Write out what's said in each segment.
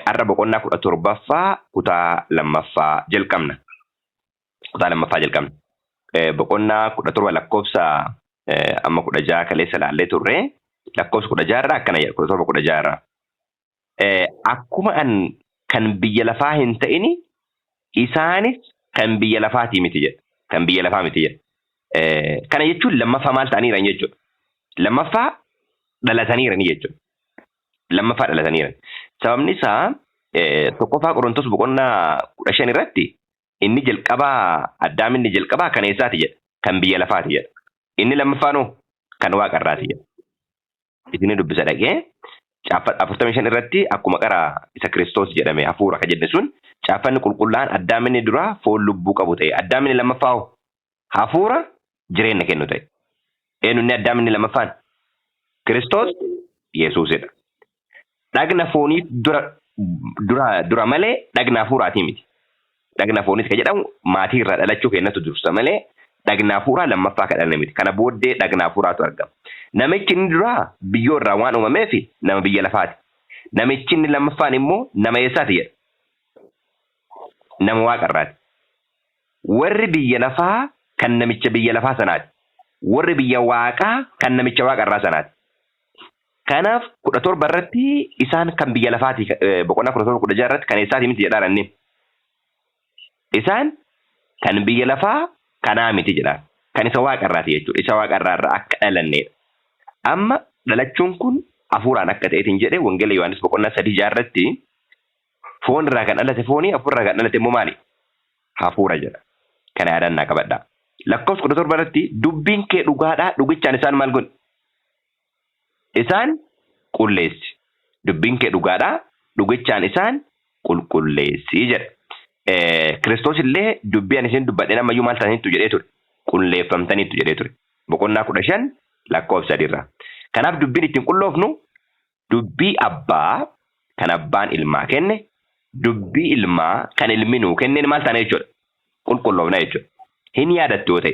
Har'a boqonnaa 17ffaa kutaa lammaffaa jalqabna. Kutaa lammaffaa jalqabna. Boqonnaa 17 lakkoofsa amma 16 kaleessa ilaallee turre. Lakkoofsa 16 irraa akkana jedha, 17 16 irraa. Akkuma an kan biyya lafaa hin ta'ini, isaanis kan biyya lafaatii miti jedha. Kan biyya lafaa miti jedha. Kana jechuun lammaffaa maal ta'aniiran jechuudha? Lammaffaa dhalataniirani jechuudha. Lammaffaa dhalataniiran. Sababni isaa, 1ffaa Qorontos boqonnaa 15 irratti inni jalqabaa, Addaam inni jalqabaa kan eessaati jedha? Kan biyya lafaati jedha. Inni lammaffaanoo kan waaqa irraati jedha. Isin dubbisa dhaqee caaffata 45 irratti, akkuma qara isa Kiristoos jedhame hafuura ka jenne sun, caaffanni qulqullaa'aan Addaam inni duraa foon lubbuu qabu ta'e, Addaam inni lammaffaa hoo hafuura jireenya kennu ta'e. Eenyu inni Addaam inni lammaffaan? Kiristoos Yesuusidha. Dhagna fooniif dura dura dura malee dhagna hafuuraatii miti. Dhagna fooniis kan jedhamu maatii irraa dhalachuu keenyatu dursa malee dhagna hafuuraa lammaffaa kan dhalanne miti. Kana booddee dhagna hafuuraatu argama. Namichi inni duraa biyyoo irraa waan uumameef nama biyya lafaati. Namichi inni lammaffaan immoo nama eessaati jedha? Nama waaqa irraati. Warri biyya lafaa kan namicha biyya lafaa sanaati. Warri biyya waaqaa kan namicha waaqa irraa sanaati. Kanaaf 17 irratti isaan kan biyya lafaati, boqonnaa 17 16 irratti kan eessaati miti jedhaan inni. Isaan kan biyya lafaa kanaa miti jedhaan. Kan isa waaqa irraati jechuudha. Isa waaqa irraa irraa akka dhalannedha. Amma dhalachuun kun hafuuraan akka ta'eetiin jedhe. Wangeela Yohaannis boqonnaa 3 6 irratti foon irraa kan dhalate foonii, hafuura irraa kan dhalate immoo maali? Hafuura jedha. Kana yaadannaa qabadhaa. Lakkoofsa 17 irratti dubbiin kee dhugaadhaa, dhugichaan isaan maal godhi? Isaan qulleessi. Dubbiin kee dhugaadhaa, dhugichaan isaan qulqulleessi jedha. Kiristoos illee dubbii ani isin dubbadheen ammayyuu maal taataniittu jedhee ture? Qulleeffamtaniittu jedhee ture. Boqonnaa 15 lakkoofsa 3 irraa. Kanaaf dubbiin ittiin qulloofnu dubbii abbaa kan abbaan ilmaa kenne, dubbii ilmaa kan ilmi nuu kenneen maal taana jechuudha? Qulqulloofna jechuudha. Hin yaadattu yoo ta'e,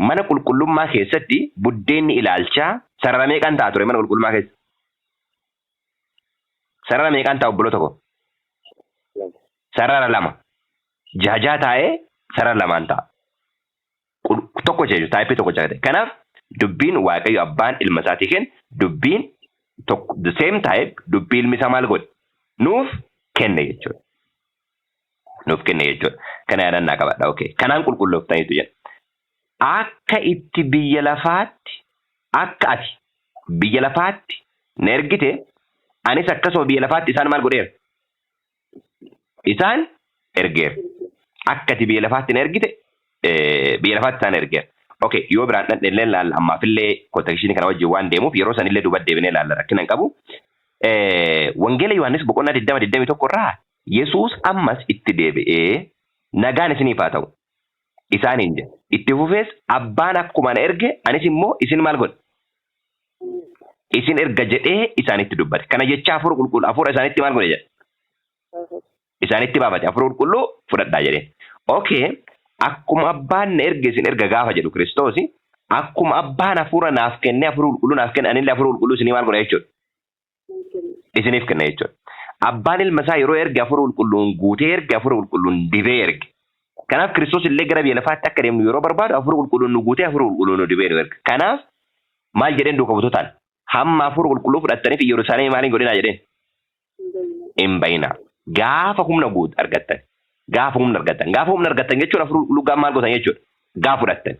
mana qulqullummaa keessatti buddeenni ilaalchaa sarara meeqaan ta'a ture mana qulqullummaa keessa? Sarara meeqaan ta'a, obboloota koo? Sarara lama. Jaha jaha taa'ee sarara lamaan ta'a. Tokko jechuudha, type tokko ta'e. Kanaaf dubbiin Waaqayyo abbaan ilma isaatii kenne, dubbiin tokko, the same type, dubbii ilmi isaa maal godhe? Nuuf kenne jechuudha. Nuuf kenne jechuudha. Kana yaadannaa qabadha. Okay. Kanaan qulqullooftaniitu jedha. Akka itti biyya lafaatti, akka ati biyya lafaatti na ergite, anis akkasuma biyya lafaatti isaan maal godheera? Isaan ergeera. Akka ati biyya lafaatti na ergite, biyya lafaatti isaan ergeera. Okay, yoo biraan dhandhellee ilaalla, ammaafillee context kana wajjin waan deemuuf yeroo sanillee duuba deebinee ilaalla, rakkina hin qabu. Wangeela Yohaannis boqonnaa 20 21 irraa Yesuus ammas itti deebi'ee nagaan isiniif haa ta'u isaaniin jedhe. Itti fufees, abbaan akkuma na erge anis immoo isin maal godhe? Isin erga jedhee isaanitti dubbate. Kana jecha hafuura qulqulluu, hafuura isaanitti maal godhe jedhe? Isaanitti baafate, hafuura qulqulluu fudhadhaa jedhee. Okay, akkuma abbaan na erge isin erga gaafa jedhu Kiristoos, akkuma abbaan hafuura naaf kennee, hafuura qulqulluu naaf kenne, anillee hafuura qulqulluu isinii maal godha jechuudha? Isiniif kenna jechuudha. Abbaan ilma isaa yeroo erge hafuura qulqulluun guutee erge, hafuura qulqulluun dibee erge. Kanaaf Kiristoos illee gara biyya lafaatti akka deemnu yeroo barbaadu hafuura qulqulluun nu guutee, hafuura qulqulluun nu dibee nu erge. Kanaaf maal jedheen duuka buutootaan? Hamma hafuura qulqulluu fudhattaniif Yerusaalem maaliin godhinaa jedheen? Hin bayinaa. Gaafa humna guut argattan. Gaafa humna argattan. Gaafa humna argattan jechuun hafuura qulqulluu gaafa maal gootan jechuudha? Gaafa fudhattan.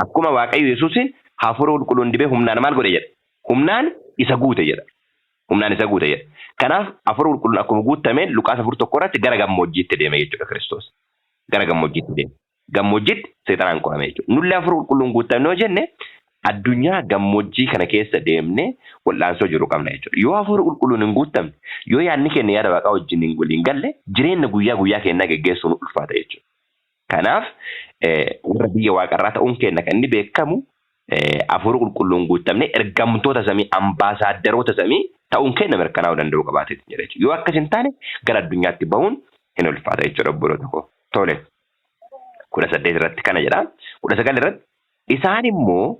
Akkuma Waaqayyo Yesuusiin hafuura qulqulluun dibee humnaan maal godhe jedha? Humnaan isa guute jedha. Humnaan isa guute jedha. Kanaaf hafuura qulqulluun akkuma guutameen Luqaas 4:1 irratti gara gammoojjiitti deeme jechuudha Kiristoos. Gara gammoojjiitti deeme. Gammoojjiitti seexanaan qorame jechuudha. Nullee hafuura qulqulluun guutamne yoo jenne addunyaa gammoojjii kana keessa deemnee wal'aansoo jiru qabna jechuudha. Yoo hafuura qulqulluun hin guutamne, yoo yaadni keenya yaada Waaqaa wajjin hin waliin galle, jireenya guyyaa guyyaa keenyaa geggeessuun ulfaata jechuudha. Kanaaf warra biyya waaqarraa ta'uun keenya kan inni beekamu hafuura qulqulluun guutamne ergamtoota samii, ambaasaaddaroota samii ta'uun keenya mirkanaa'uu danda'uu qabaatee jira jechuudha. Yoo akkas hin taane gara addunyaatti bahuun hin ulfaata jechuudha, obboloota koo. Tole, 18 irratti kana jedha. 19 irratti isaan immoo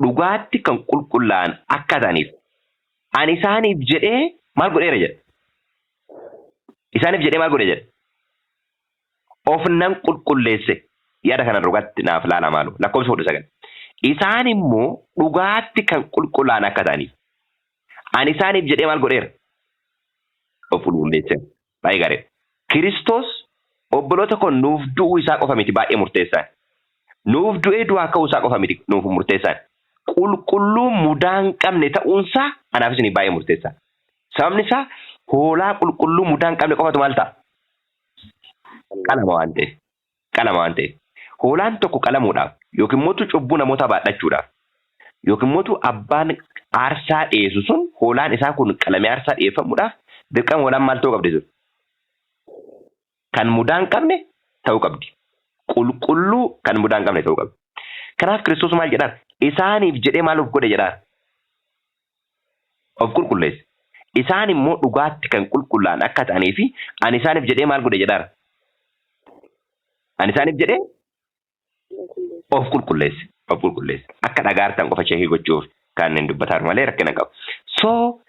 dhugaatti kan qulqullaa'an akka ta'aniif Ani isaaniif jedhee maal godheera jedha. Isaaniif jedhee maal godhe jedha. Of nan qulqulleesse. Yaada kana dhugaatti naaf laala maalu. Lakkoofsa 19. Isaan immoo dhugaatti kan qulqullaa'an akka ta'aniif. Ani isaaniif jedhee maal godheera? Of qulqulleesseera. Baay'ee gaariidha. Kiristoos, obboloota koo, nuuf du'uu isaa qofa miti baay'ee murteessaan. Nuuf du'ee du'aa ka'uu isaa qofa miti nuuf murteessaan. Qulqulluu mudaa hin qabne ta'uunsaa anaaf isinii baay'ee murteessaa. Sababni isaa hoolaa qulqulluu mudaa hin qabne qofatu maal ta'a? Qalama waan ta'eef. Qalama waan ta'eef. Hoolaan tokko qalamuudhaaf yookiin immoo cubbuu namoota baadhachuudhaaf yookiin immoo abbaan aarsaa dhiyeessu sun hoolaan isaa kun qalamee aarsaa dhiyeeffamuudhaaf dirqama hoolaan maal ta'uu qabdi sun? Kan mudaa hin qabne ta'uu qabdi. Qulqulluu kan mudaa hin qabne ta'uu qabdi. Kanaaf Kiristoos maal jedhaan? Isaaniif jedhee maal of godhe jedhaan? Of qulqulleesse. Isaan immoo dhugaatti kan qulqullaa'an akka ta'anii fi ani isaaniif jedhee maal godhe jedhaan? Ani isaaniif jedhee of qulqulleesse. Of qulqulleesse. Akka dhagaartan qofa check gochuuf kan hin dubbataa malee rakkina qabu. So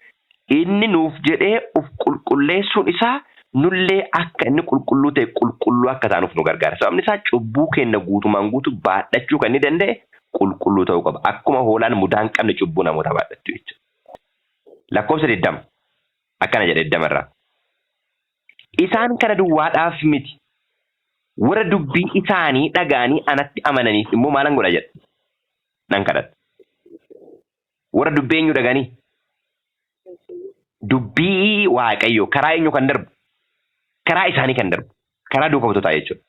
inni nuuf jedhee of qulqulleessuun isaa nullee akka inni qulqulluu ta'e qulqulluu akka taanuuf nu gargaara. Sababni isaa cubbuu keenya guutumaan guutuu baadhachuu kan inni danda'e qulqulluu ta'uu qaba. Akkuma hoolaan mudaa hin qabne cubbuu namoota baadhattu jechuudha. Lakkoofsa 20 akkana jedha, 20 irraa. Isaan kana duwwaadhaaf miti. Warra dubbii isaanii dhaga'anii anatti amananiif immoo maalan godha jedha. Nan kadhadha. Warra dubbii eenyu dhaga'anii? Dubbii Waaqayyoo karaa eenyu kan darbu? Karaa isaanii kan darbu. Karaa duuka buutotaa jechuudha.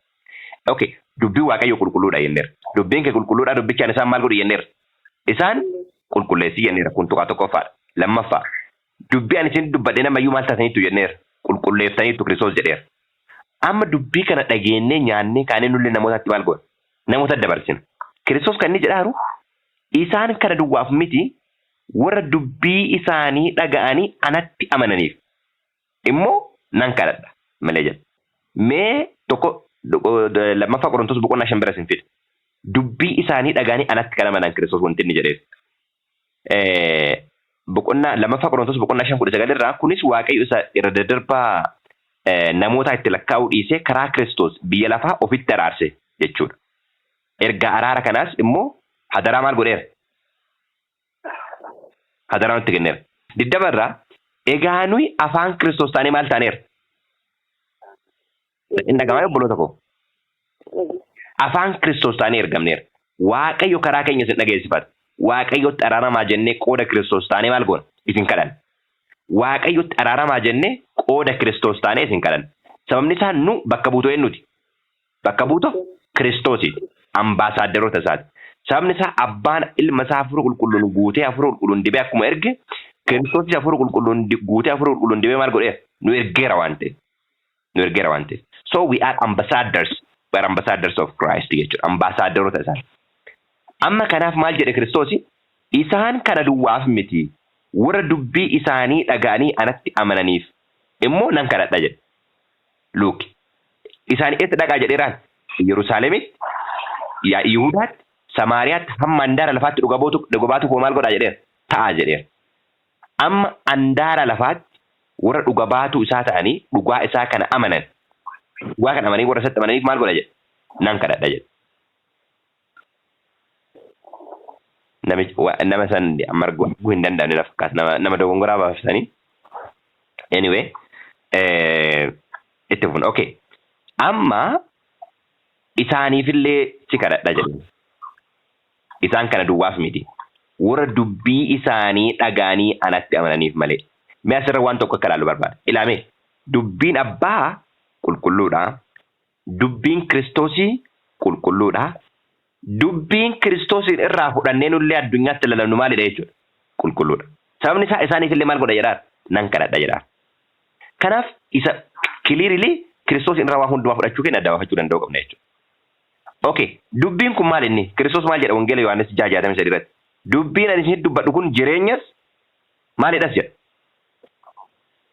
Okay, dubbii Waaqayyoo qulqulluudha jenneerra. Dubbiin kee qulqulluudha, dubbichaan isaan maal godhu jenneerra? Isaan qulqulleessii jenneerra. Kun tuqaa tokkoffaadha. Lammaffaa, dubbii ani isin dubbadhe namayyuu maal taataniittu jenneerra? Qulqulleessaniittu Kiristoos jedheera. Amma dubbii kana dhageennee nyaannee kaanee nullee namootatti maal goona? Namoota dabarsina. Kiristoos kan inni jedhaaru isaan kana duwwaaf miti, warra dubbii isaanii dhaga'anii anatti amananiif immoo nan kadhadha malee jedha. Mee tokko Lammaffaa Qorontos boqonnaa 5 bira isin fida. Dubbii isaanii dhaga'anii anatti kan amanan Kiristoos wanti inni jedheef. Boqonnaa Lammaffaa Qorontos boqonnaa 5 19 irraa, kunis Waaqayyo isa irra daddarbaa namoota itti lakkaa'uu dhiisee karaa Kiristoos biyya lafaa ofitti araarse jechuudha. Erga araara kanaas immoo hadaraa maal godheera? Hadaraa nutti kenneera. 20 irraa, egaa nuyi afaan Kiristoos taanee maal taaneera? Inni dhagamaa, obboloota koo? Afaan Kiristoos taanee ergamneera. Waaqayyo karaa keenya isin dhageessifata. Waaqayyotti araaramaa jennee qooda Kiristoos taanee maal goona? Isin kadhanna. Waaqayyotti araaramaa jennee qooda Kiristoos taanee isin kadhanna. Sababni isaa nu bakka buutoo eenyuti? Bakka buutoo Kiristoosiiti. Ambaasaaddaroota isaati. Sababni isaa abbaan ilma isaa hafuura qulqulluun guutee, hafuura qulqulluun dibee akkuma erge, Kiristoosis hafuura qulqulluun guutee, hafuura qulqulluun dibee maal godheera? Nu ergeera waan ta'eef. Nu ergeera waan ta'eef. So we are ambassadors. We are ambassadors of Christ jechuudha. Ambaasaaddaroota isaati. Amma kanaaf maal jedhe Kiristoosi? Isaan kana duwwaaf miti. Warra dubbii isaanii dhaga'anii anatti amananiif immoo nan kadhadha jedhe. Luuk. Isaan eessa dhaqaa jedheeraan? Yerusaalemitti, Yihudaatti, Samaariyaatti, hamma andaara lafaatti dhuga baatu koo maal godhaa jedheera? Ta'aa jedheera. Amma andaara lafaatti warra dhuga baatuu isaa ta'anii dhugaa isaa kana amanan. Dhugaa kana amananii warra isatti amananiif maal godha jedhe? Nan kadhadha jedhe. Namichi nama san amma arguu hin danda'amne na fakkaata. Nama dogongoraa baafisanii. Anyway, itti fufna. Okay. Amma isaaniifillee si kadhadha jedhe. Isaan kana duwwaaf miti. Warra dubbii isaanii dhaga'anii anatti amananiif malee. Mee asirra waan tokko akka ilaallu barbaada. Ilaamee, dubbiin abbaa qulqulluudha. Dubbiin Kiristoosii qulqulluudha. Dubbiin Kiristoosiin irraa fudhannee nullee addunyaatti lallabnu maalidha jechuudha? Qulqulluudha. Sababni isaa isaaniifillee maal godha jedhaa? Nan kadhadha jedhaa. Kanaaf isa clearly Kiristoosiin irraa waan hundumaa fudhachuu keenya adda baafachuu danda'uu qabna jechuudha. Okay, dubbiin kun maal inni? Kiristoos maal jedha Wangeela Yohaannis 6:63 irratti? Dubbiin ani isinitti dubbadhu kun jireenyas maalidhas jedha.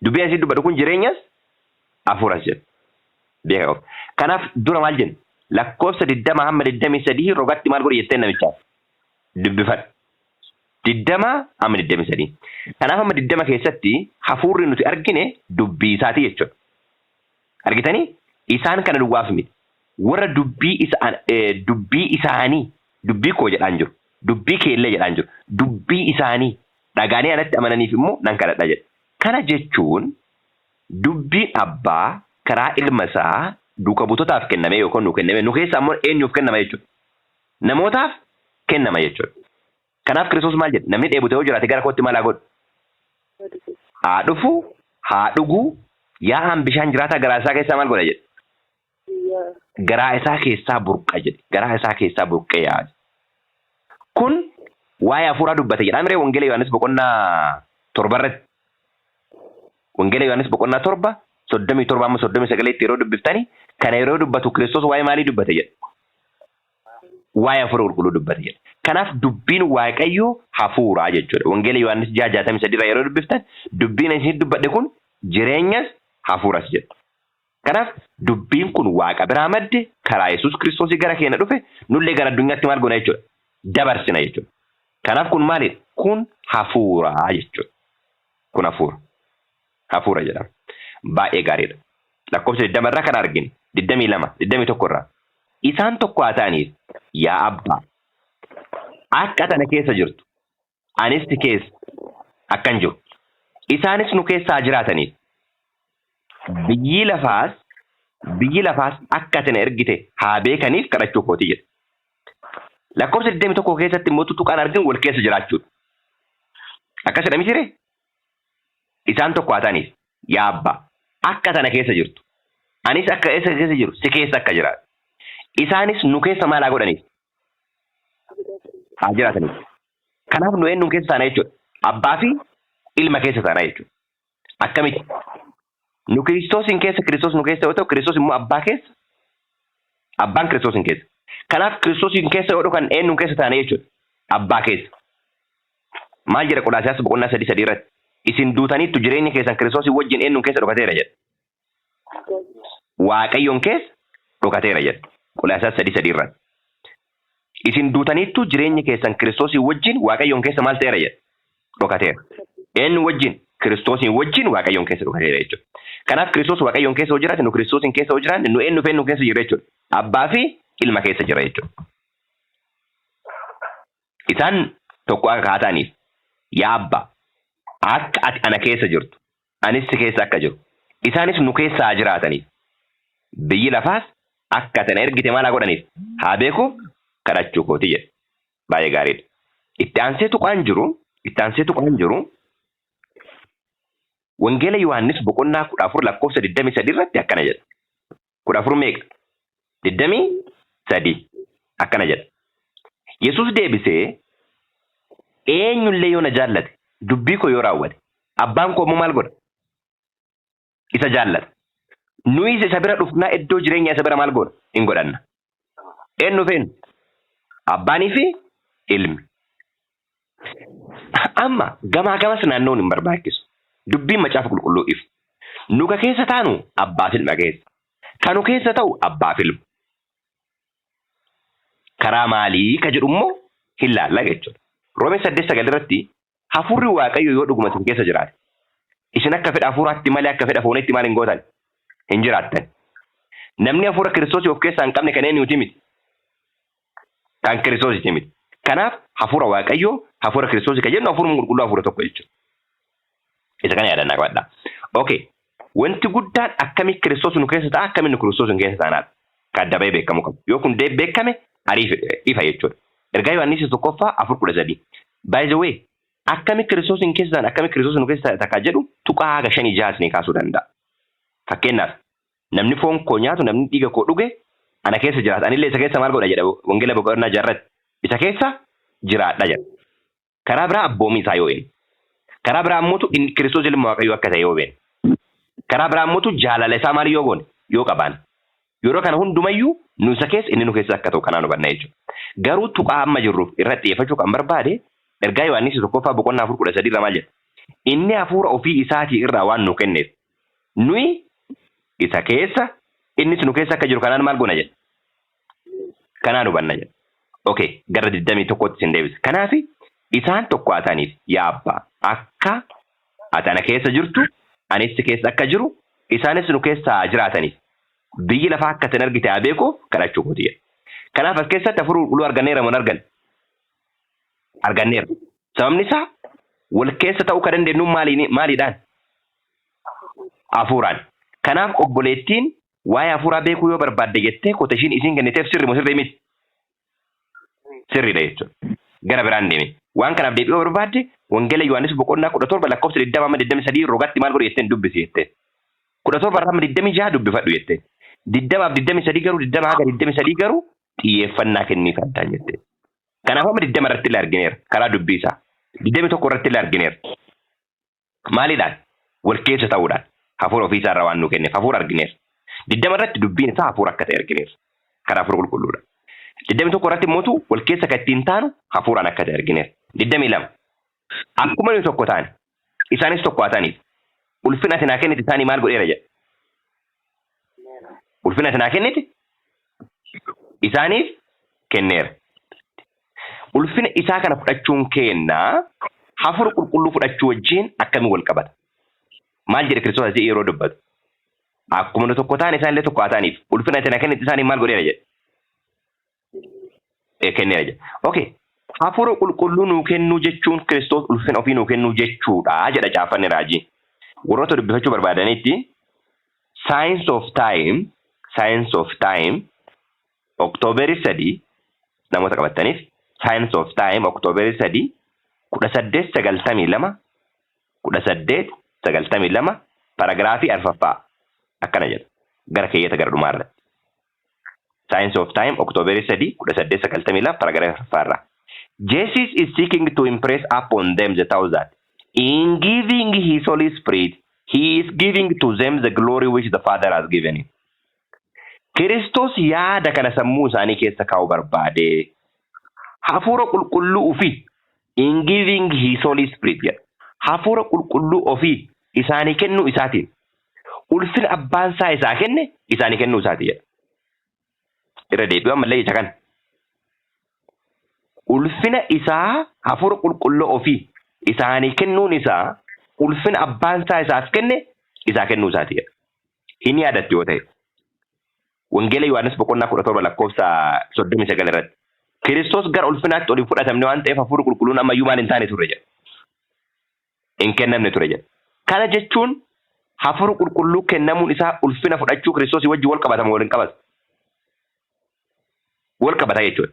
Dubbiin ani isinitti dubbadhu kun jireenyas hafuuras jedha. Beeka qofa. Kanaaf dura maal jenna? Lakkoofsa 20 hamma 23 rogatti maal godhi jetteen namichaaf? Dubbifadhu. 20 amma 23. Kanaaf amma 20 keessatti hafuurri nuti argine dubbii isaati jechuudha. Argitanii? Isaan kana duwwaaf miti. Warra dubbii isaan dubbii isaanii, dubbii koo jedhaan jiru. Dubbii keellee jedhaan jiru. Dubbii isaanii dhagaanii anatti amananiif immoo nan kadhadha jedha. Kana jechuun dubbiin abbaa karaa ilma isaa duuka buutotaaf kenname yookaan nu kenname, nu keessaa immoo eenyuuf kennama jechuudha? Namootaaf kennama jechuudha. Kanaaf Kiristoos maal jedhe? Namni dheebote yoo jiraate gara kootti maal haa godhu? Haa dhufu, haa dhugu, yaa'aan bishaan jiraataa garaa isaa keessaa maal godha jedhe? Garaa isaa keessaa burqa jedhe. Garaa isaa keessaa burqee yaa'a. Kun waa'ee hafuuraa dubbate jedha. Amiree Wangeela Yohaannis boqonnaa 7 irratti. Wangeela Yohaannis boqonnaa 7 37 amma 39tti yeroo dubbiftani, kana yeroo dubbatu Kiristoos waa'ee maalii dubbate jedha? Waa'ee hafuura qulqulluu dubbate jedha. Kanaaf dubbiin Waaqayyoo hafuuraa jechuudha. Wangeela Yohaannis 6:63 irraa yeroo dubbiftan, dubbiin ani isinitti dubbadhe kun jireenyas hafuuras jedha. Kanaaf dubbiin kun Waaqa biraa madde, karaa Yesuus Kiristoosii gara keenya dhufe, nullee gara addunyaatti maal goona jechuudha? Dabarsina jechuudha. Kanaaf kun maalidha? Kun hafuuraa jechuudha. Kun hafuura. Hafuura jedhama. Baay'ee gaariidha. Lakkoofsa 20 irraa kan argine, 22, 21 irraa. Isaan tokko haa ta'aniif, yaa Abbaa, akka ati ana keessa jirtu, anis si keessa akkan jiru, isaanis nu keessa haa jiraataniif. Biyyi lafaas akka ati na ergite haa beekaniif kadhachuu kooti jedhe. Lakkoofsa 21 keessatti immoo tuttuqaan arginu wal keessa jiraachuudha. Akkas jedha mitiree? Isaan tokko haa ta'aniif, yaa Abbaa, akka ati ana keessa jirtu, anis akka isa keessa jiru, si keessa akka jiraatu. Isaanis nu keessa maal haa godhaniif? Haa jiraataniif. Kanaaf nu eenyuun keessa taana jechuudha? Abbaa fi ilma keessa taana jechuudha. Akkamitti? Nu Kiristoosiin keessa, Kiristoos nu keessa yoo ta'u, Kiristoos immoo abbaa keessa, abbaan Kiristoosiin keessa. Kanaaf Kiristoosiin keessa yoo dhukan eenyuun keessa taana jechuudha? Abbaa keessa. Maal jedha Qolaasiyaas boqonnaa 3:3 irratti? Isin duutaniittu, jireenya keessan Kiristoosii wajjin eenyuun keessa dhokateera jedha? Waaqayyoon keessa dhokateera jedha. Qolaasiyaas 3:3 irratti. Isin duutaniittu, jireenya keessan Kiristoosii wajjin Waaqayyoon keessa maal ta'eera jedha? Dhokateera. Eenyu wajjin? Kiristoosiin wajjin Waaqayyoon keessa dhokateera jechuudha. Kanaaf Kiristoos Waaqayyoon keessa yoo jiraate, nu Kiristoosiin keessa yoo jiraanne, nu eenyu fi eenyu keessa jirra jechuudha? Abbaa fi ilma keessa jira jechuudha. Isaan tokko akka haa ta'aniif, yaa Abbaa, akka ati ana keessa jirtu, anis si keessa akka jiru, isaanis nu keessa haa jiraataniif. Biyyi lafaas akka ati na ergite maal haa godhaniif? Haa beekuuf kadhachuu kooti jedhe. Baay'ee gaariidha. Itti aansee tuqaan jiru Wangeela Yohaannis boqonnaa 14 lakkoofsa 23 irratti akkana jedha. 14 meeqa? 23 akkana jedha. Yesuus deebisee, "Eenyullee yoo na jaallate, dubbii koo yoo raawwate, abbaan koo immoo maal godha? Isa jaallata. Nuyis isa bira dhufnaa iddoo jireenya isa bira maal godha? Hin godhanna." Eenyu fi eenyu? Abbaanii fi ilmi. Amma gamaa gamas naannoon hin barbaachisu. Dubbiin macaafa qulqulluu ifu. Nu ka keessa taanu abbaa fi ilma keessa. Ka nu keessa ta'u abbaa fi ilma. Karaa maalii ka jedhu immoo hin laalla jechuudha. Roomee 8:9 irratti, hafuurri Waaqayyo yoo dhuguma isin keessa jiraate, isin akka fedha hafuuraatti malee akka fedha fooniitti maal hin gootan? Hin jiraattan. Namni hafuura Kiristoosii of keessaa hin qabne kan eenyuuti miti? Kan Kiristoosiiti miti. Kanaaf hafuura Waaqayyoo, hafuura Kiristoosii kan jennu, hafuurri qulqulluu hafuura tokko jechuudha. Isa kana yaadannaa qabadhaa. Okay. Wanti guddaan akkami Kiristoos nu keessa ta'a, akkami nu Kiristoos nu keessa taanaadha. Kan adda bahee beekamuu qabu. Yoo kun beekame ariif ifa jechuudha. Ergaa Yohaannis tokkoffaa 4:13. By the way, akkami Kiristoos hin keessa ta'an, akkami Kiristoos nu keessa ta'a jedhu tuqaa haga shanii jaha isinii kaasuu danda'a. Fakkeenyaaf, namni foon koo nyaatu, namni dhiiga koo dhuge ana keessa jiraata. Anillee isa keessa maal godha jedha Wangeela boqonnaa jaarratti. Isa keessa jiraadha jedha. Karaa biraa abboomii isaa yoo beekne. Karaa biraa immoo Kiristoos ilma Waaqayyoo akka ta'e yoo beekne. Karaa biraa immoo jaalala isaa maal yoo goone, yoo qabaanne. Yeroo kana hundumayyuu nu isa keessa, inni nu keessa akka ta'u kanaan hubanna jechuudha. Garuu tuqaa amma jirruuf irratti xiyyeeffachuu kan barbaade, ergaa Yohaannis tokkoffaa boqonnaa 4:13 irraa maal jedha? Inni hafuura ofii isaatii irraa waan nu kenneef, nuyi isa keessa, innis nu keessa akka jiru kanaan maal goona jedha? Kanaan hubanna jedha. Okay, gara 21tti isin deebisa. Kanaaf Isaan tokko haa ta'aniif, yaa Abbaa, akka ati ana keessa jirtu, anis si keessa akka jiru, isaanis nu keessa haa jiraataniif. Biyyi lafaa akka isin argite haa beekuuf kadhachuu kooti jedha. Kanaaf as keessatti hafuura qulqulluu arganneera moo hin arganne? Arganneera. Sababni isaa wal keessa ta'uu kan dandeenyu maaliidhaan? Hafuuraan. Kanaaf obboleettiin waa'ee hafuuraa beekuu yoo barbaadde jettee quotation isiin kenniteef sirri moo sirrii miti? Sirriidha jechuudha. Gara biraan deeme. Waan kanaaf deebi'uu barbaadde, Wangeela Yohaannis boqonnaa 17 lakkoofsa 20 hamma 23 rogatti maal godhu jetteen dubbisi jetteen. 17 irraa hamma 26 dubbifadhu jetteen. 20f 23 garuu, 20 haga 23 garuu xiyyeeffannaa kenniif addaan jetteen. Kanaaf amma 20 irratti illee argineera karaa dubbii isaa. 21 irratti illee argineera. Maaliidhaan? Wal keessa ta'uudhaan. Hafuura ofiisaa irraa waan nu kenneef hafuura argineera. 20 irratti dubbiin isaa hafuura akka ta'e argineera. Karaa hafuura qulqulluudha. 21 irratti immoo wal keessa kan ittiin taanu hafuuraan akka ta'e argineera. 22. Akkuma nuyi tokko taane, isaanis tokko haa ta'aniif. Ulfina ati naa kennite isaanii maal godheera jedha. Ulfina ati naa kennite isaaniif kenneera. Ulfina isaa kana fudhachuun keenna hafuura qulqulluu fudhachuu wajjin akkamiin wal qabata? Maal jedhe Kiristoos asii yeroo dubbatu? Akkuma nu tokko taane, isaan illee tokko haa ta'aniif. Ulfina ati naa kennite isaaniif maal godheera jedhe? Kenneera jedha. Okay. Hafuura qulqulluu nuu kennuu jechuun Kiristoos ulfina ofii nuu kennuu jechuudha jedha caaffanni raajii. Warroota dubbifachuu barbaadanitti Signs of Time, Signs of Time, Oktooberii 3, namoota qabataniif, Signs of Time, Oktooberii 3, 1892, 1892, paragraafii arfaffaa akkana jedha gara keeyyata gara dhumaa irratti. Signs of Time, Oktooberii 3, 1892, paragraafii arfaffaa irraa. Jesus is seeking to impress upon them the thought that in giving his Holy Spirit, he is giving to them the glory which the Father has given him. Kiristoos yaada kana sammuu isaanii keessa kaa'uu barbaade. Hafuura qulqulluu ofii, in giving his Holy Spirit jedha. Hafuura qulqulluu ofii isaanii kennuu isaatiin ulfina abbaan isaa isaa kenne isaanii kennuu isaati jedha. Irra deebi'u ammallee isa kana. Ulfina isaa, hafuura qulqulluu ofii isaanii kennuun isaa ulfina abbaan isaa isaaf kenne isaa kennuu isaati jedha. Hin yaadattu yoo ta'e, Wangeela Yohaannis boqonnaa 17 lakkoofsa 39 irratti Kiristoos gara ulfinaatti ol hin fudhatamne waan ta'eef hafuurri qulqulluun ammayyuu maal hin taane ture jedha. Hin kennamne ture jedha. Kana jechuun hafuurri qulqulluu kennamuun isaa ulfina fudhachuu Kiristoosii wajjin wal qabatama wal hin qabatu? Wal qabata jechuudha.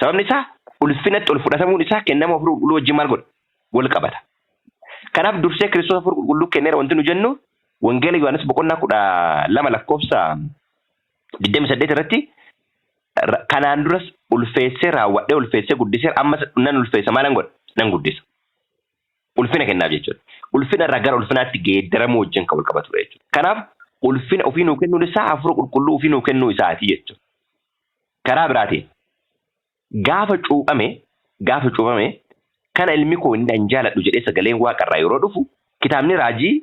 Sababni isaa ulfinatti ol fudhatamuun isaa kennama hafuura qulqulluu wajjin maal godha? Wal qabata. Kanaaf dursee Kiristoos hafuura qulqulluu kenneera wanti nu jennu, Wangeela Yohaannis boqonnaa 12 lakkoofsa 28 irratti kanaan duras ulfeessee raawwadhee, ulfeessee guddisee, ammas nan ulfeessa, maalan godha? Nan guddisa. Ulfina kennaaf jechuudha. Ulfina irraa gara ulfinaatti geeddaramuu wajjin kan wal qabatudha jechuudha. Kanaaf ulfina ofii nuu kennuun isaa hafuura qulqulluu ofii nuu kennuu isaati jechuudha. Karaa biraatiin gaafa cuuphame kana ilmi koo inni an jaaladhu jedhee sagaleen waaqarraa yeroo dhufu kitaabni raajii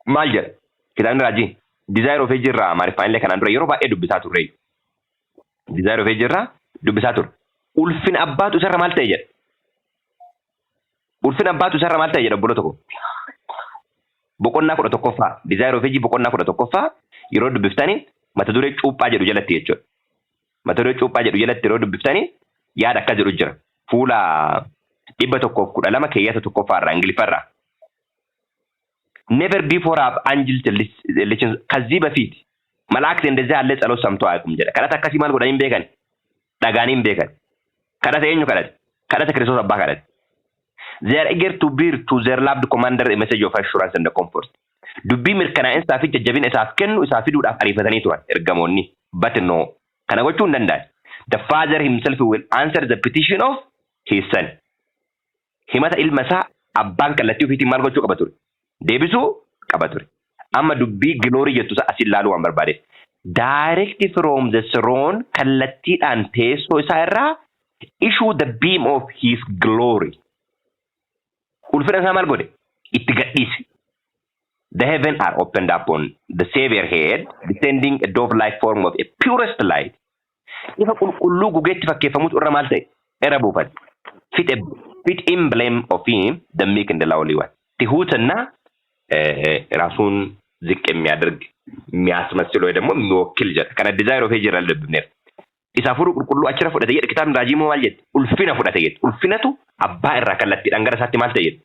maal jedha? Kitaabni raajii Desire of Ages irraa, Amaariffaan illee kanaan dura yeroo baay'ee dubbisaa turre. Desire of Ages irraa dubbisaa turre. Ulfina abbaatu isarra maal ta'e jedha? Ulfina abbaatu isarra maal ta'e jedha, obbolo tokko? Boqonnaa 11ffaa, Desire of Ages boqonnaa 11ffaa yeroo dubbiftanii mata duree cuuphaa jedhu jalatti jechuudha. Mata duree cuuphaa jedhu jalatti yeroo dubbiftanii yaada akkas jedhu jira. Fuula 112 keeyyata tokkoffaa irraa, Ingiliffarraa. Never before have angels listened, ከዚህ በፊት መላእክት እንደዚህ ያለ ጸሎት ሰምቶ አያውቁም jedha. Kadhata akkasii maal godhanii hin beekan? Dhagaanii hin beekan. Kadhata eenyu kadhate? Kadhata Kiristoos abbaa kadhate. They are eager to bear to their loved commander a message of assurance and comfort. Dubbii mirkanaa'insaa fi jajjabina isaaf kennu isaa fiduudhaaf ariifatanii turan ergamoonni. But no. Kana gochuu hin danda'an. The Father himself will answer the petition of his son. Himata ilma isaa abbaan kallattii ofiitiin maal gochuu qaba ture? Deebisuu qaba ture. Amma dubbii glory jettu isa asin ilaaluu waan barbaadeef. Direct from the throne, kallattiidhaan teessoo isaa irraa, issue the beam of his glory. Ulfina isaa maal godhe? Itti gadhiise. The heaven are opened upon the Savior head, descending a dove-like form of a purest light. Ifa qulqulluu gugeetti fakkeeffamutu irra maal ta'e? Irra buufate. Fit emblem of him, the meek and the lowly one. ትሁትና ራሱን ዝቅ የሚያደርግ የሚያስመስል ወይ ደግሞ የሚወክል jedha. Kana Desire of Ages irraa dubbifneera. Isa hafuura qulqulluu achirra fudhate jedhe. Kitaabni raajii immoo maal jedhe? Ulfina fudhate jedhe. Ulfinatu abbaa irraa kallattiidhaan gara isaatti maal ta'e jedhe?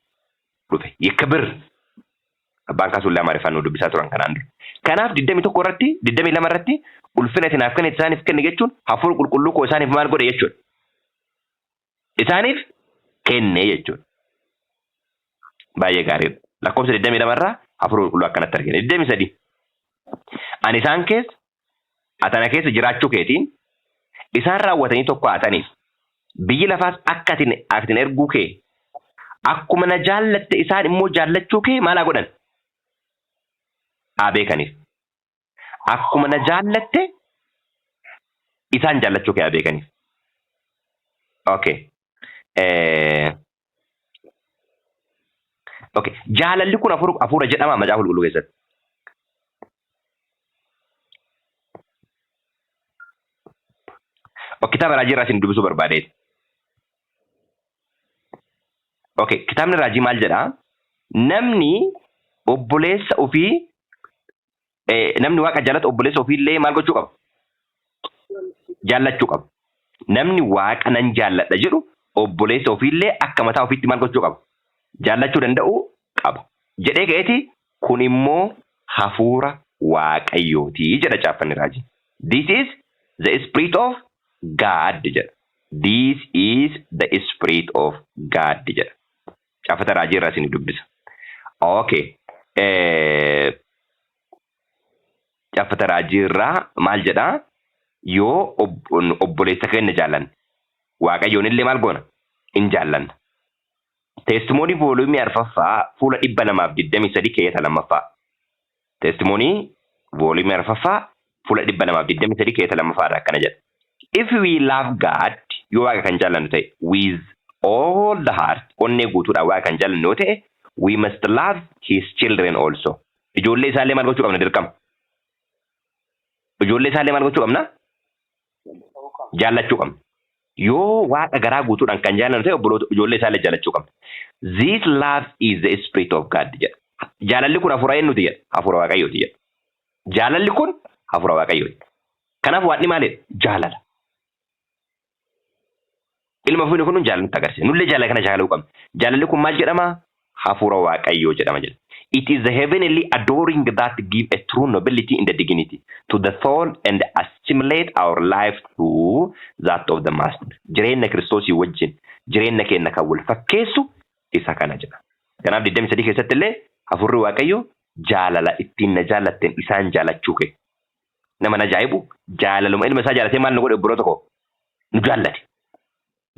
Dhufe. የክብር abbaan kaasuullee Amaariffaan nu dubbisaa turan kanaan dura. Kanaaf 21 irratti, 22 irratti ulfina ati naaf kennite isaaniif kenne jechuun hafuura qulqulluu koo isaaniif maal godhe jechuudha? Isaaniif kenne jechuudha. Baay'ee gaariidha. Lakkoofsa 22 irraa hafuura qulqulluu akkanatti argina. 23. Ani isaan keessa, ati ana keessa jiraachuu keetiin isaan raawwatanii tokko haa ta'aniif, biyyi lafaas akka ati na erguu kee, akkuma na jaallatte isaan immoo jaallachuu kee maal haa godhan? Haa beekaniif. Akkuma na jaallatte isaan jaallachuu kee haa beekaniif. Okay. Okay. Jaalalli kun hafuura jedhama Macaafa Qulqulluu keessatti. Okay, kitaaba raajii irraa isin dubbisuu barbaadeeti. Okay, kitaabni raajii maal jedhaa? Namni obboleessa ofii, namni Waaqa jaallatu obboleessa ofii illee maal gochuu qaba? Jaallachuu qaba. Namni Waaqa nan jaalladha jedhu obboleessa ofii illee akka mataa ofiitti maal gochuu qaba? Jaallachuu danda'uu qaba. Jedhee ka'eeti, kun immoo hafuura Waaqayyooti jedha caaffanni raajii. This is the spirit of God jedha. This is the spirit of God jedha. Caaffata raajii irraa isin dubbisa. Okay. Caaffata raajii irraa maal jedhaa? Yoo obboleessa keenya jaallanne, Waaqayyoon illee maal goona? In jaallanna. Testimony volume 4ffaa fuula 223 keeyyata 2ffaa. Testimony volume 4ffaa fuula 223 keeyyata 2ffaa irraa akkana jedha. If we love God, yoo Waaqa kan jaallannu ta'e, with all the heart, onnee guutuudhaan Waaqa kan jaallannu yoo ta'e, we must love his children also. Ijoollee isaallee maal gochuu qabna dirqama? Ijoollee isaallee maal gochuu qabna? Jaallachuu qabna. Yoo Waaqa garaa guutuudhaan kan jaallannu ta'e, obboloota ijoollee isaallee jaallachuu qabna. This love is the spirit of God jedha. Jaalalli kun hafuura eenyuti jedha? Hafuura Waaqayyooti jedha. Jaalalli kun hafuura Waaqayyooti. Kanaaf Waaqni maalidha? Jaalala. Ilma ofii kun jaalala nutti agarsiisa. Nullee jaalala kana jaalaluu qabna. Jaalalli kun maal jedhama? Hafuura Waaqayyoo jedhama jedha. It is the heavenly adoring that give a true nobility and the dignity to the soul and assimilate our life to that of the master. Jireenya Kiristoosii wajjin jireenya keenya kan wal fakkeessu isa kana jedha. Kanaaf 23 keessatti illee hafuurri Waaqayyoo jaalala ittiin na jaallatteen isaan jaalachuu kee. Nama na ajaa'ibu, jaalaluma ilma isaa jaalatee maal nu godhe, obboloota koo? Nu jaallate.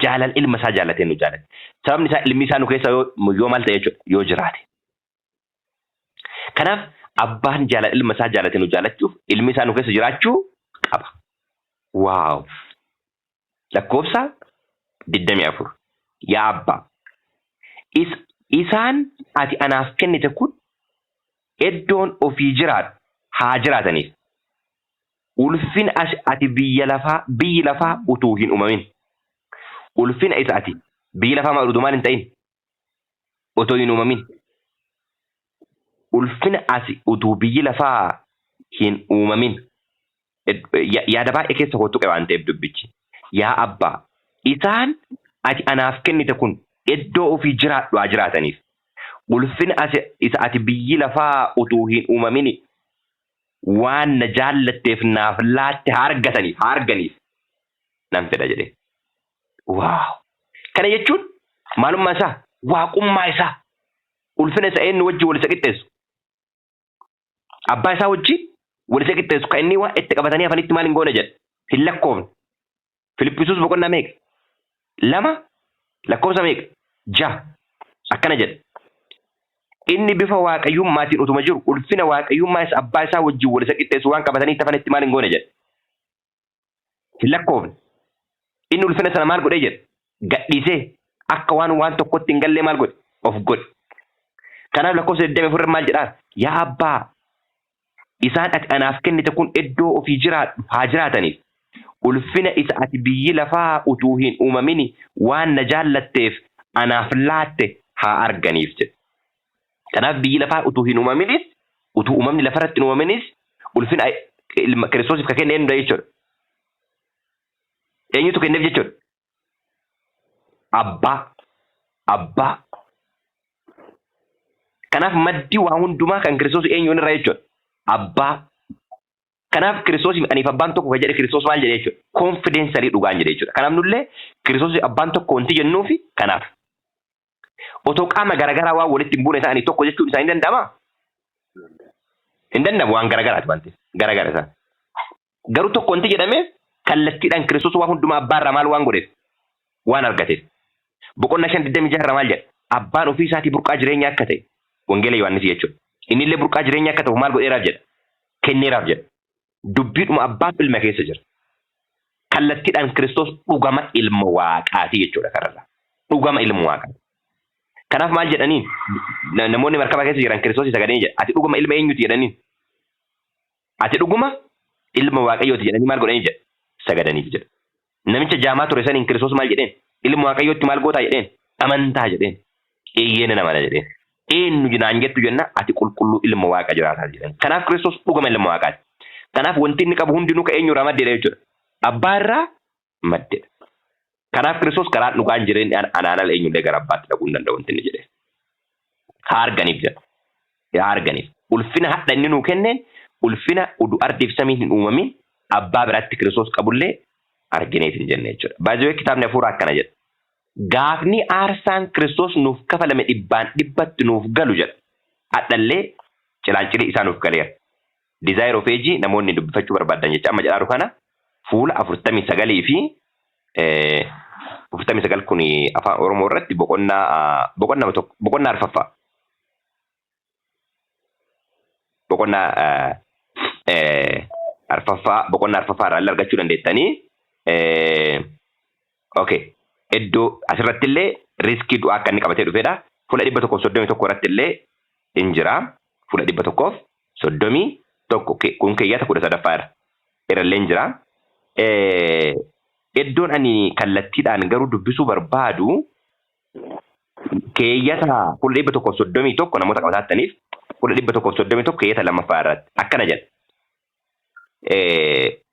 Jaalala ilma isaa jaalatee nu jaallate. Sababni isaa ilmi isaa nu keessa yoo maal ta'e jechuudha? Yoo jiraate. Kanaaf abbaan jaalala ilma isaa jaalate nu jaalachuuf ilmi isaa nu keessa jiraachuu qaba. Wow! Lakkoofsa 24. Yaa abbaa, isaan ati anaaf kennite kun iddoon ofii jiraadhu haa jiraataniif. Ulfina ati biyyi lafaa utuu hin uumamin. Ulfina isa ati biyyi lafaa maal utuu maal hin ta'in? Otoo hin uumamin. Ulfina ati utuu biyyi lafaa hin uumamin. Yaada baay'ee keessa koo tuqe waan ta'eef dubbichi. Yaa abbaa, isaan ati anaaf kennite kun iddoo ofii jiraadhu haa jiraataniif. Ulfina isa ati biyyi lafaa utuu hin uumamin waan na jaallatteef naaf laatte haa argataniif, haa arganiif nan fedha jedhee. Wow! Kana jechuun maalummaa isaa, waaqummaa isaa, ulfina isa eenyu wajjin wal isa qixxeessu? Abbaa isaa wajjin wal isa qixxeessu, kan inni waan itti qabatanii hafanitti maal hin goone jedha? Hin lakkoofne. Filippisuus boqonnaa meeqa? 2 lakkoofsa meeqa? 6. Akkana jedha. Inni bifa waaqayyummaatiin utuma jiru ulfina waaqayyummaa isa abbaa isaa wajjin wal isa qixxeessu waan qabatanii itti hafanitti maal hin goone jedha? Hin lakkoofne. Inni ulfina sana maal godhee jedha? Gadhiisee akka waan tokkotti hin gallee maal godhe? Of godhe. Kanaaf lakkoofsa 24 maal jedhaa? Yaa abbaa, isaan ati anaaf kennite kun iddoo ofii jiraadhu haa jiraataniif. Ulfina isa ati biyyi lafaa utuu hin uumamini waan na jaallatteef anaaf laatte haa arganiif jedhe. Kanaaf biyyi lafaa utuu hin uumaminis, utuu uumamni lafarratti hin uumaminis, ulfina ilma Kiristoosiif ka kenne eenyudha jechuudha? Eenyutu kenneef jechuudha? Abbaa. Abbaa. Kanaaf maddi waa hundumaa kan Kiristoos eenyuun irraa jechuudha? Abbaa. Kanaaf Kiristoosiif aniif abbaan tokko kan jedhe Kiristoos maal jedhe jechuudha? Confidentially dhugaan jedhe jechuudha. Kanaaf nullee Kiristoosiif abbaan tokko wanti jennuufi kanaaf. Otoo qaama garaagaraa waan walitti hin buune ta'anii tokko jechuun isaanii danda'amaa? Hin danda'amu, waan garaagaraati waan ta'eef. Garaagara isaan. Garuu tokko wanti jedhameef kallattiidhaan Kiristoos waan hundumaa abbaa irraa maal waan godheef? Waan argateef. Boqonnaa 5:26 irraa maal jedha? Abbaan ofii isaatii burqaa jireenyaa akka ta'e. Wangeela Yohaannis jechuudha. Inni illee burqaa jireenyaa akka ta'u maal godheeraaf jedha? Kenneeraaf jedha. Dubbiidhuma abbaatu ilma keessa jira. Kallattiidhaan Kiristoos dhugama ilma waaqaati jechuudha kanarraa. Dhugama ilma waaqaati. Kanaaf maal jedhaniin? Namoonni markaba keessa jiran Kiristoos sagadanii jedha. Ati dhuguma ilma eenyuti jedhaniin? Ati dhuguma ilma waaqayyooti jedhanii maal godhanii jedha? Sagadaniif jedha. Namicha jaamaa ture saniin Kiristoos maal jedheen? Ilma waaqayyootti maal gootaa jedheen? Amantaa jedheen. Eeyyee nan amana jedheen. Eenyu naan jettu jenna, ati qulqulluu ilma waaqa jiraataa jedhan. Kanaaf Kiristoos dhuguma ilma waaqaati. Kanaaf wanti inni qabu hundinuu ka eenyu irraa maddeedha jechuudha? Abbaa irraa maddeedha. Kanaaf Kiristoos karaan, dhugaan, jireenyi anaan ala eenyullee gara abbaatti dhaquu hin danda'u wanti inni jedhe. Haa arganiif jedha. Haa arganiif. Ulfina hadha inni nuu kenneen, ulfina udu ardiif samiin hin uumamin abbaa biratti Kiristoos qabullee argineet hin jenne jechuudha. Baay'ee kitaabni hafuuraa akkana jedha. Gaafni aarsaan Kiristoos nuuf kafalame dhibbaan dhibbatti nuuf galu jedha. Hadhallee cilaancilii isaa nuuf galeera. Desire of Ages namoonni dubbifachuu barbaadan jecha amma jedhaaru kana fuula 49 fi 49, kun afaan Oromoo irratti boqonnaa tokko, boqonnaa arfaffaa, boqonnaa arfaffaa, boqonnaa arfaffaa irraa illee argachuu dandeettanii. Okay, iddoo asirratti illee risk du'aa akka inni qabatee dhufedha. Fuula 131 irratti illee hin jira. Fuula 131, kun keeyyata 13ffaa irra illee hin jira. Iddoon ani kallattiidhaan garuu dubbisuu barbaadu keeyyata fuula 131, namoota qabataattaniif, fuula 131 keeyyata lammaffaa irratti akkana jedha.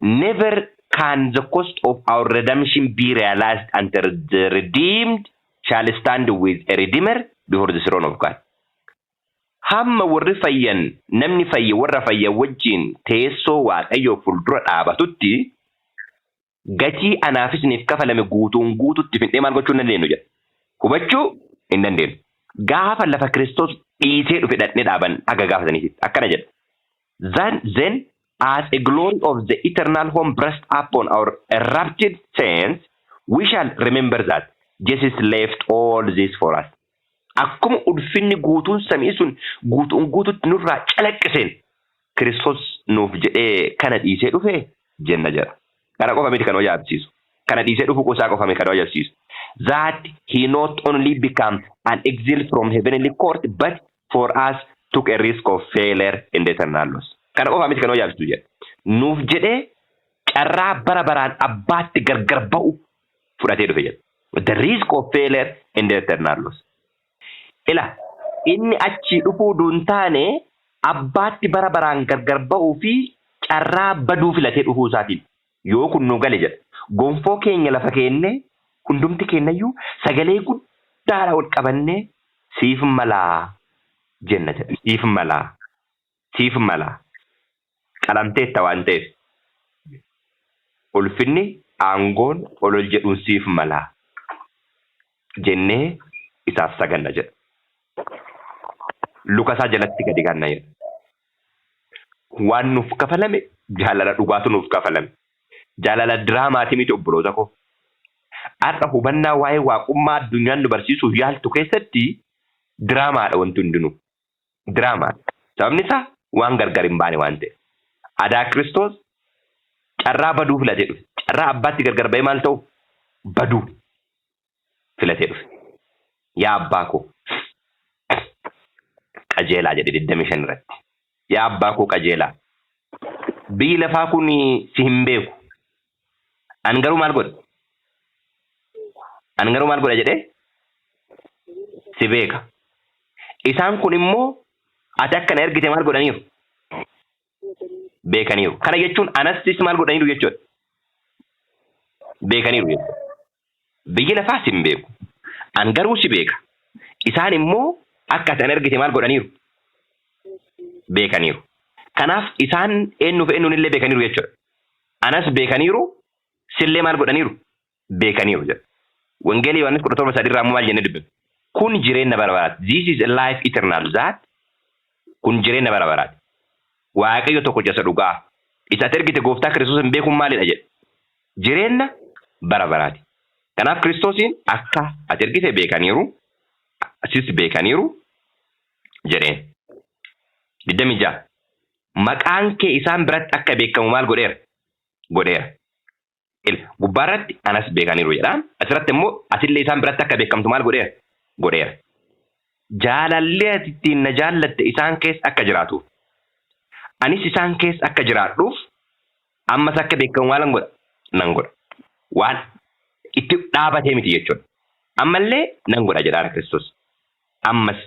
Never can the cost of our redemption be realized until the redeemed shall stand with a redeemer before the throne of God. Hamma warri fayyan, namni fayye warra fayyan wajjin teessoo Waaqayyoo fuuldura dhaabatutti gatii anaaf isiniif kafalame guutuun guututti findhee maal gochuu hin dandeenyu jedha. Hubachuu hin dandeenyu. Gaafa lafa Kiristoos dhiisee dhufe dhaqnee dhaaban aga gaafataniiti. Akkana jedha. Then as a glory of the eternal home burst upon our enraptured sense, we shall remember that Jesus left all this for us. Akkuma ulfinni guutuun samii sun guutuun guututti nurraa calaqqiseen Kiristoos nuuf jedhee kana dhiisee dhufe jenna jedha. Kana qofa miti kan ajaa'ibsiisu. Kana dhiisee dhufu isaa qofa miti kan ajaa'ibsiisu. That he not only become an exile from heavenly court, but for us took a risk of failure in the eternal loss. Kana qofa miti kan ajaa'ibsiisu jedha. Nuuf jedhee carraa bara baraan abbaatti gargar ba'u fudhatee dhufe jedha. The risk of failure in the eternal loss. Ila inni achii dhufuu duun taane abbaatti bara baraan gargar ba'uu fi carraa baduu filatee dhufuu isaatiin yoo kun nu gale jedha. Gonfoo keenya lafa keennee hundumti keenyayyuu sagalee guddaadha ol qabannee siif malaa jenna jedha. Siif malaa. Siif malaa. Qalamteetta waan ta'eef. Ulfinni, aangoon, ol ol jedhuun siif malaa jennee isaaf saganna jedha. Luka isaa jalatti gadi ganna jedha. Waan nuuf kafalame jaalala dhugaatu nuuf kafalame. Jaalala diraamaatii miti, obboloota koo. Har'a hubannaa waa'ee waaqummaa addunyaan nu barsiisuuf yaaltu keessatti diraamaadha wanti hundinuu. Diraamaadha. Sababni isaa waan gargar hin baane waan ta'eef. Adaa Kiristoos carraa baduu filatee dhufe. Carraa abbaatti gargar ba'ee maal ta'u? Baduu filatee dhufe. Yaa abbaa koo qajeelaa jedhe 25 irratti. Yaa abbaa koo qajeelaa. Biyyi lafaa kun si hin beeku. An garuu maal godha? An garuu maal godha jedhee si beeka. Isaan kun immoo ati akka na ergite maal godhaniiru? Beekaniiru. Kana jechuun anastis maal godhaniiru jechuudha? Beekaniiru jechuudha. Biyyi lafaa si hin beeku. An garuu si beeka. Isaan immoo akka ati ana ergite maal godhaniiru? Beekaniiru. Kanaaf isaan eenyuuf eenyuun illee beekaniiru jechuudha. Anas beekaniiru, sillee maal godhaniiru? Beekaniiru jedha. Wangeela Yohaannis 17:3 irraa immoo maal jennee dubbifna? Kun jireenya bara baraati. This is a life eternal that kun jireenya bara baraati. Waaqayyo tokkicha isa dhugaa. Isa ati ergite gooftaa Kiristoos hin beekuun maalidha jedhe? Jireenya bara baraati. Kanaaf Kiristoosiin akka ati ergite beekaniiru, sis beekaniiru jedheen. 26. Maqaan kee isaan biratti akka beekamu maal godheera? Godheera. Gubbaarratti anas beekaniiru jedha. Asirratti immoo atillee isaan biratti akka beekamtu maal godheera? Godheera. Jaalalli ati ittiin na jaallatte isaan keessa akka jiraatuuf. Anis isaan keessa akka jiraadhuuf ammas akka beekamu maalan godha? Nan godha. Waan itti dhaabatee miti jechuudha. Ammallee nan godha jedhaara Kiristoos. Ammas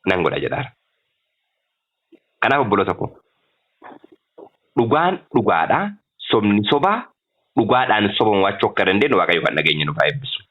nan godha jedhaara. Kanaaf obboloota koo, dhugaan dhugaadha, sobni sobaa, dhugaadhaan soba mo'achuu akka dandeenyu Waaqayyo kan dhageenya nuuf haa eebbisu.